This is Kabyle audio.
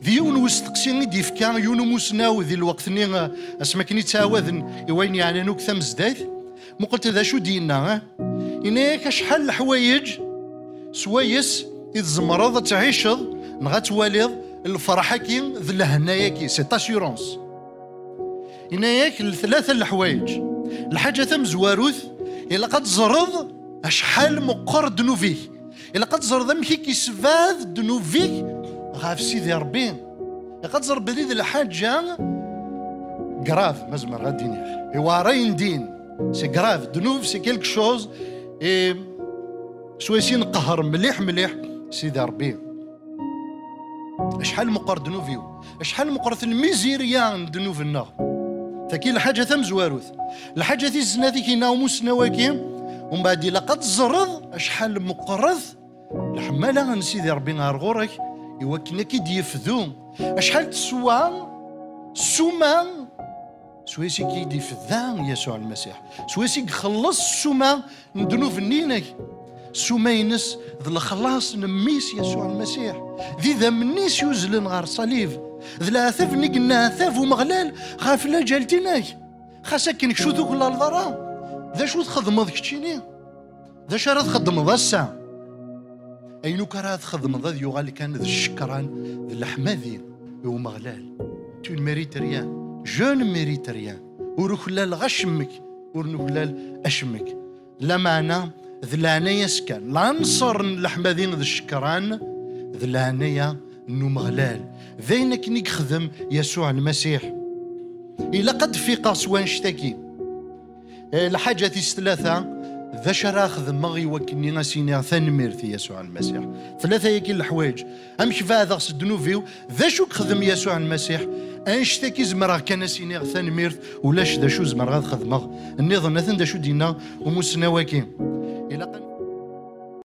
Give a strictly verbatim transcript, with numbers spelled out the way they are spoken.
D yiwen n usteqsi i d-yefka yiwen umusnaw di lweqt-nni, eh, asmi akken i ttɛawaden i wayen yeɛnan akk tamezdayt. Muqlet d acu d-yenna, eh? Yenna-yak acḥal n leḥwayeǧ swayes i tzemreḍ ad tɛiceḍ neɣ ad twaliḍ lferḥ-agi d lehna-agi, cette assurance. Yenna-yak tlata n leḥwayeǧ. Lḥaǧa tamezwarut, ilaq ad teẓreḍ acḥal meqqer ddnub-ik. Ilaq ad teẓreḍ amek i k-yessebɛed ddnub-ik ɣef Sidi Ṛebbi. Ilaq ad teẓreḍ belli d lḥaǧa grave, ma zemreɣ ad d-iniɣ. Iweɛṛ ayen din. C'est grave. Ddnub, c'est quelque chose, et swayes i nqehher mliḥ, mliḥ Sidi Ṛebbi. Acḥal meqqer ddnub-iw. Acḥal meqqret lmizirya n ddnub-nneɣ. Taki lḥaǧa tamezwarut. Lḥaǧa tis snat i k-yenna umusnaw-agi, umbeɛd ilaq ad teẓreḍ acḥal meqqret leḥmala n Sidi Ṛebbi ar ɣur-k, i wakken ad k-id-yefdu. Acḥal teswa ssuma swayes i k-id-ifda Yasuɛ Lmasiḥ, swayes i ixelleṣ ssuma n ddnub-nni-inek. Ssuma-ines d lexlaṣ n Mmi-s Yasuɛ Lmasiḥ, d idammen-is yuzlen ɣer ṣṣalib, d leɛtab-nni yenneɛtab Umeɣlal ɣef lǧal-inek. Xas akken kečč ur tuklaleḍ ara, d acu txedmeḍ keččini? D acu ara txedmeḍ ass-a? Ayen akk ara txedmeḍ ad yuɣal kan d ccekran d leḥmadi i Umeɣlal. Tu ne mérites rien. Je ne mérite rien. Ur uklaleɣ acemmek, ur nuklal acemmek. Lameɛna d leɛnaya-s kan. Lansar n leḥmadi d ccekran d leɛnaya n Umeɣlal. D ayen akken i yexdem Yasuɛ Lmasiḥ. Ilaq ad d-fiqeɣ s wanect-agi. Eh, lḥaǧa tis tlata, d acu ara xedmeɣ i wakken-nni as-iniɣ tanemmirt i Yasuɛ Lmasiḥ? Tlata-yagi n leḥwayeǧ. Amek beɛdeɣ s ddnub-iw? D acu i yexdem Yasuɛ Lmasiḥ? Annect-agi zemreɣ kan as-iniɣ tanemmirt, ulac d acu zemreɣ ad xedmeɣ nniḍen. Atan d acu d-yenna umusnaw-agi. Ilaq ad